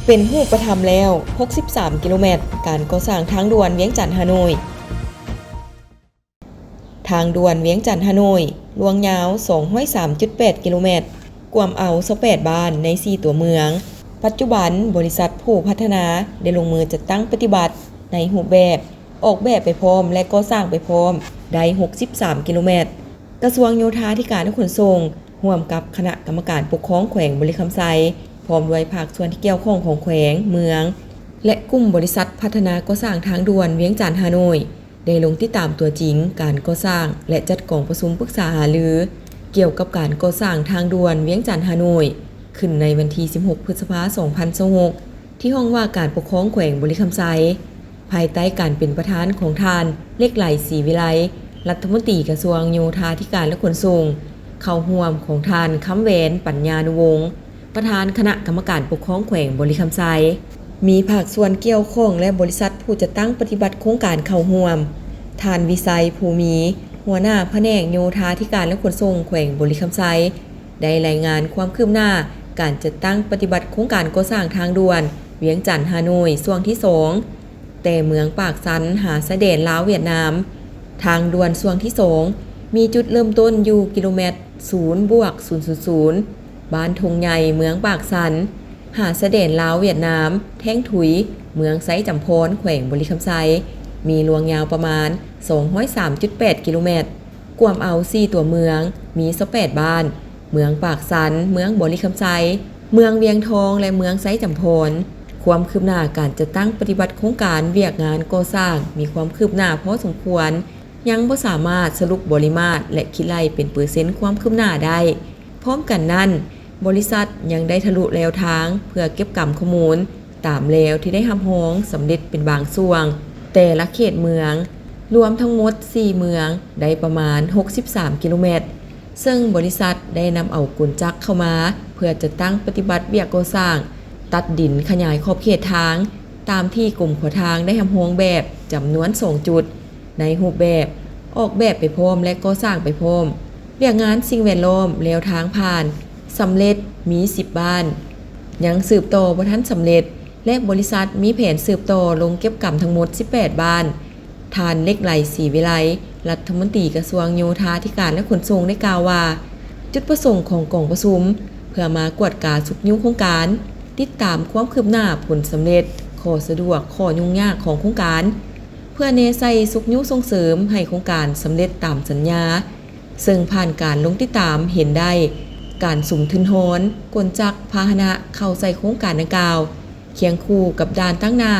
ເປັນຮູບປະທຳແລ້ວ ຫົກສິບສາມກິໂລແມັດ ການກໍ່ສ້າງທາງດ່ວນວຽງຈັນ-ຮ່າໂນ້ຍ. ທາງດ່ວນວຽງຈັນ-ຮ່າໂນ້ຍ ລວງຍາວ ສອງຮ້ອຍສາມຈຸດແປດກິໂລແມັດ, ກວມເອົາ ຊາວແປດບ້ານໃນສີ່ຕົວເມືອງ. ປັດຈຸບັນ, ບໍລິສັດຜູ້ພັດທະນາໄດ້ລົງມືຈັດຕັ້ງປະຕິບັດໃນຮູບແບບອອກແບບໄປພ້ອມ ແລະ ກໍ່ສ້າງໄປພ້ອມ ໄດ້ຫົກສິບສາມກິໂລແມັດ. ກະຊວງໂຍທາທິການ ແລະ ຂົນສົ່ງ ຮ່ວມກັບຄະນະກຳມະການປົກຄອງແຂວງບໍລິຄຳໄຊ ພ້ອມດ້ວຍພາກສ່ວນທີ່ກ່ຽວຂ້ອງຂອງແຂວງ, ເມືອງ ແລະ ກຸ່ມບໍລິສັດພັດທະນາກໍ່ສ້າງທາງດ່ວນວຽງຈັນ-ຮ່າໂນ້ຍ ໄດ້ລົງຕິດຕາມຕົວຈິງການກໍ່ສ້າງ ແລະ ຈັດກອງປະຊຸມປຶກສາຫາລືກ່ຽວກັບການກໍ່ສ້າງທາງດ່ວນວຽງຈັນ-ຮ່າໂນ້ຍ ຂຶ້ນໃນວັນທີສິບຫົກ ພຶດສະພາ ສອງພັນຊາວຫົກ ທີ່ຫ້ອງວ່າການປົກຄອງແຂວງບໍລິຄຳໄຊ ພາຍໃຕ້ການເປັນປະທານຂອງທ່ານ ເຫຼັກໄຫຼ ສີວິໄລ ລັດຖະມົນຕີກະຊວງໂຍທາທິການ ແລະ ຂົນສົ່ງ, ເຂົ້າຮ່ວມຂອງທ່ານ ຄຳແຫວນ ປັນຍານຸວົງ ປະທານຄະນະກຳມະການປົກຄອງແຂວງບໍລິຄຳໄຊ, ມີພາກສ່ວນກ່ຽວຂ້ອງ ແລະ ບໍລິສັດຜູ້ຈັດຕັ້ງປະຕິບັດໂຄງການເຂົ້າຮ່ວມ. ທ່ານ ວິໄຊ ພູມີ ຫົວໜ້າພະແນກໂຍທາທິການ ແລະ ຂົນສົ່ງແຂວງບໍລິຄຳໄຊ ໄດ້ລາຍງານຄວາມຄືບໜ້າການຈັດຕັ້ງປະຕິບັດໂຄງການກໍ່ສ້າງທາງດ່ວນວຽງຈັນ-ຮ່າໂນ້ຍ ຊ່ວງທີສອງ ແຕ່ເມືອງປາກຊັນຫາຊາຍແດນລາວຫວຽດນາມ. ທາງດ່ວນຊ່ວງທີສອງ ມີຈຸດເລີ່ມຕົ້ນຢູ່ກິໂລແມັດສູນບວກສູນສູນສູນ ບ້ານທົ່ງໃຫຍ່ ເມືອງປາກຊັນ ຫາຊາຍແດນລາວຫວຽດນາມ, ແທ່ງທຸຍ ເມືອງໄຊຈຳພອນ ແຂວງບໍລິຄຳໄຊ ມີລວງຍາວປະມານສອງຮ້ອຍສາມຈຸດແປດກິໂລແມັດ, ກວມເອົາສີ່ຕົວເມືອງ ມີຊາວແປດບ້ານ, ເມືອງປາກຊັນ, ເມືອງບໍລິຄຳໄຊ, ເມືອງວຽງທອງ ແລະ ເມືອງໄຊຈຳພອນ. ຄວາມຄືບໜ້າການຈັດຕັ້ງປະຕິບັດໂຄງການວຽກງານກໍ່ສ້າງ ມີຄວາມຄືບໜ້າພໍສົມຄວນ, ຍັງບໍ່ສາມາດສະຫຼຸບບໍລິມາດ ແລະ ຄິດໄລ່ເປັນເປີເຊັນຄວາມຄືບໜ້າໄດ້. ພ້ອມກັນນັ້ນ, ບໍລິສັດຍັງໄດ້ທະລຸແລວທາງເພື່ອເກັບກຳຂໍ້ມູນຕາມແລວທີ່ໄດ້ຮັບຮອງສຳເລັດເປັນບາງຊ່ວງ ແຕ່ລະເຂດເມືອງ, ລວມທັງໝົດສີ່ເມືອງ ໄດ້ປະມານຫົກສິບສາມກິໂລແມັດ, ເຊິ່ງບໍລິສັດໄດ້ນຳເອົາກົນຈັກເຂົ້າມາເພື່ອຈັດຕັ້ງປະຕິບັດວຽກກໍ່ສ້າງ, ຕັດດິນ, ຂະຫຍາຍຂອບເຂດທາງ ຕາມທີ່ກົມຂົວທາງໄດ້ຮັບຮອງແບບຈຳນວນສອງຈຸດ ໃນຮູບແບບອອກແບບໄປພ້ອມ ແລະ ກໍ່ສ້າງໄປພ້ອມ. ວຽກງານສິ່ງແວດລ້ອມແລວທາງຜ່ານ ສຳເລັດມີສິບບ້ານ, ຍັງສືບຕໍ່ບໍ່ທັນສຳເລັດ ແລະ ບໍລິສັດມີແຜນສືບຕໍ່ລົງເກັບກຳທັງໝົດສິບແປດບ້ານ. ທ່ານ ເຫຼັກໄຫຼ ສີວິໄລ ລັດຖະມົນຕີກະຊວງໂຍທາທິການ ແລະ ຂົນສົ່ງ ໄດ້ກ່າວວ່າ ຈຸດປະສົງຂອງກອງປະຊຸມ ເພື່ອມາກວດກາຊຸກຍູ້ໂຄງການ, ຕິດຕາມຄວາມຄືບໜ້າ, ຜົນສຳເລັດ, ຂໍ້ສະດວກ, ຂໍ້ຫຍຸ້ງຍາກຂອງໂຄງການ, ເພື່ອແນໃສ່ຊຸກຍູ້ສົ່ງເສີມໃຫ້ໂຄງການສຳເລັດຕາມສັນຍາ, ເຊິ່ງຜ່ານການລົງຕິດຕາມເຫັນໄດ້ ການສຸມທຶນຮອນ, ກົນຈັກ, ພາຫະນະເຂົ້າໃສ່ໂຄງການດັ່ງກ່າວ, ຄຽງຄູ່ກັບດ່ານຕັ້ງໜ້າ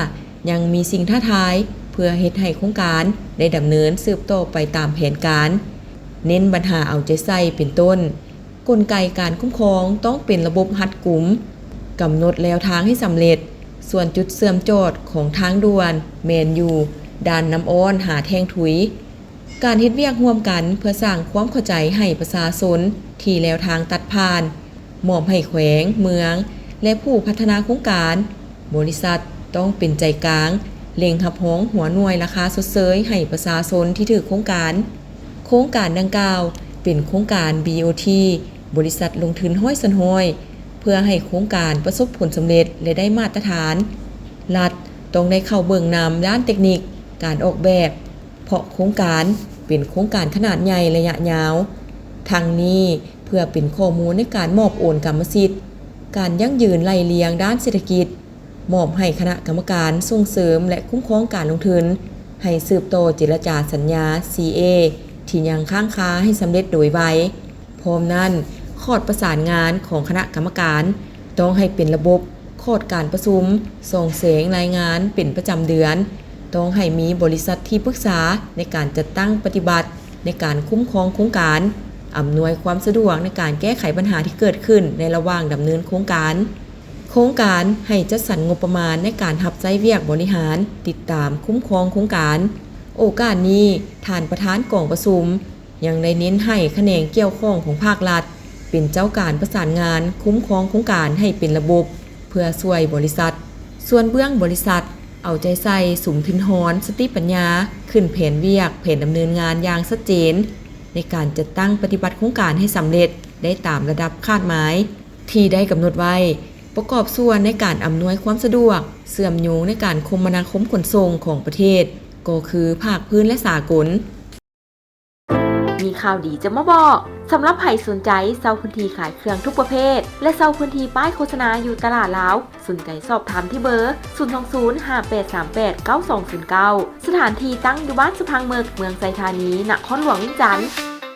ຍັງມີສິ່ງທ້າທາຍ ເພື່ອເຮັດໃຫ້ໂຄງການໄດ້ດຳເນີນສືບຕໍ່ໄປຕາມແຜນການ, ເນັ້ນບັນຫາເອົາໃຈໃສ່ເປັນຕົ້ນ ກົນໄກການຄຸ້ມຄອງຕ້ອງເປັນລະບົບຮັດກຸມ, ກຳນົດແລວທາງໃຫ້ສຳເລັດ, ສ່ວນຈຸດເຊື່ອມຈອດຂອງທາງດ່ວນແມ່ນຢູ່ດ່ານນ້ຳອ້ອນຫາແທ່ງທຸຍ. ການເຮັດວຽກຮ່ວມກັນເພື່ອສ້າງຄວາມເຂົ້າໃຈໃຫ້ປະຊາຊົນທີ່ແລວທາງຕັດຜ່ານ, ມອບໃຫ້ແຂວງ, ເມືອງ ແລະ ຜູ້ພັດທະນາໂຄງການ, ບໍລິສັດຕ້ອງເປັນໃຈກາງ ເລັ່ງຮັບຮອງຫົວໜ່ວຍລາຄາຊົດເຊີຍໃຫ້ປະຊາຊົນທີ່ຖືກໂຄງການ. ໂຄງການດັ່ງກ່າວເປັນໂຄງການ ບີໂອທີ ບໍລິສັດລົງທຶນຮ້ອຍສ່ວນຮ້ອຍ ເພື່ອໃຫ້ໂຄງການປະສົບຜົນສຳເລັດ ແລະ ໄດ້ມາດຕະຖານ, ລັດຕ້ອງໄດ້ເຂົ້າເບິ່ງນຳດ້ານເຕັກນິກ, ການອອກແບບ, ເພາະໂຄງການເປັນໂຄງການຂະໜາດໃຫຍ່ໄລຍະຍາວ. ທັງນີ້ເພື່ອເປັນຂໍ້ມູນໃນການມອບໂອນກຳມະສິດ, ການຢັ້ງຢືນໄລ່ລຽງດ້ານເສດຖະກິດ, ມອບໃຫ້ຄະນະກຳມະການສົ່ງເສີມ ແລະ ຄຸ້ມຄອງການລົງທຶນ ໃຫ້ສືບຕໍ່ເຈລະຈາສັນຍາ ຊີເອ ທີ່ຍັງຄ້າງຄາໃຫ້ສຳເລັດໂດຍໄວ. ພ້ອມນັ້ນ, ຄອດປະສານງານຂອງຄະນະກຳມະການ ຕ້ອງໃຫ້ເປັນລະບົບ, ຄອດການປະຊຸມ, ສ່ອງແສງລາຍງານເປັນປະຈຳເດືອນ, ຕ້ອງໃຫ້ມີບໍລິສັດທີ່ປຶກສາໃນການຈັດຕັ້ງປະຕິບັດ, ໃນການຄຸ້ມຄອງໂຄງການ, ອຳນວຍຄວາມສະດວກໃນການແກ້ໄຂບັນຫາທີ່ເກີດຂຶ້ນໃນລະຫວ່າງດຳເນີນໂຄງການ. ໂຄງການໃຫ້ຈັດສັນງົບປະມານໃນການຮັບໃຊ້ວຽກບໍລິຫານ, ຕິດຕາມ, ຄຸ້ມຄອງໂຄງການ. ໂອກາດນີ້, ທ່ານປະທານກອງປະຊຸມ ຍັງໄດ້ເນັ້ນໃຫ້ຂະແໜງກ່ຽວຂ້ອງຂອງພາກລັດ ເປັນເຈົ້າການປະສານງານຄຸ້ມຄອງໂຄງການໃຫ້ເປັນລະບົບ ເພື່ອຊ່ວຍບໍລິສັດ. ສ່ວນເບື້ອງບໍລິສັດ ເອົາໃຈໃສ່ສຸມທຶນຮອນສະຕິປັນຍາ, ຂຶ້ນແຜນວຽກ, ແຜນດຳເນີນງານຢ່າງຊັດເຈນ ໃນການຈັດຕັ້ງປະຕິບັດໂຄງການໃຫ້ສຳເລັດໄດ້ຕາມລະດັບຄາດໝາຍທີ່ໄດ້ກຳນົດໄວ້. ປະກອບສ່ວນໃນການອຳນວຍຄວາມສະດວກ ເຊື່ອມໂຍງໃນການຄົມມະນາຄົມຂົນສົ່ງຂອງປະເທດ ກໍຄືພາກພື້ນ ແລະ ສາກົນ. ມີຂ່າວດີຈະມາບອກ, ສຳລັບໃຜສົນໃຈເຊົ່າພື້ນທີ່ຂາຍເຄື່ອງທຸກປະເພດ ແລະ ເຊົ່າພື້ນທີ່ປ້າຍໂຄສະນາຢູ່ຕະຫຼາດລາວ, ສົນໃຈສອບຖາມທີ່ເບີ ສູນສອງສູນ ຫ້າແປດສາມແປດ ເກົ້າສອງສູນເກົ້າ. ສະຖານທີ່ຕັ້ງຢູ່ບ້ານສະພັງເມິກ, ເມືອງໄຊທານີ, ນະຄອນຫຼວງວຽງຈັນ.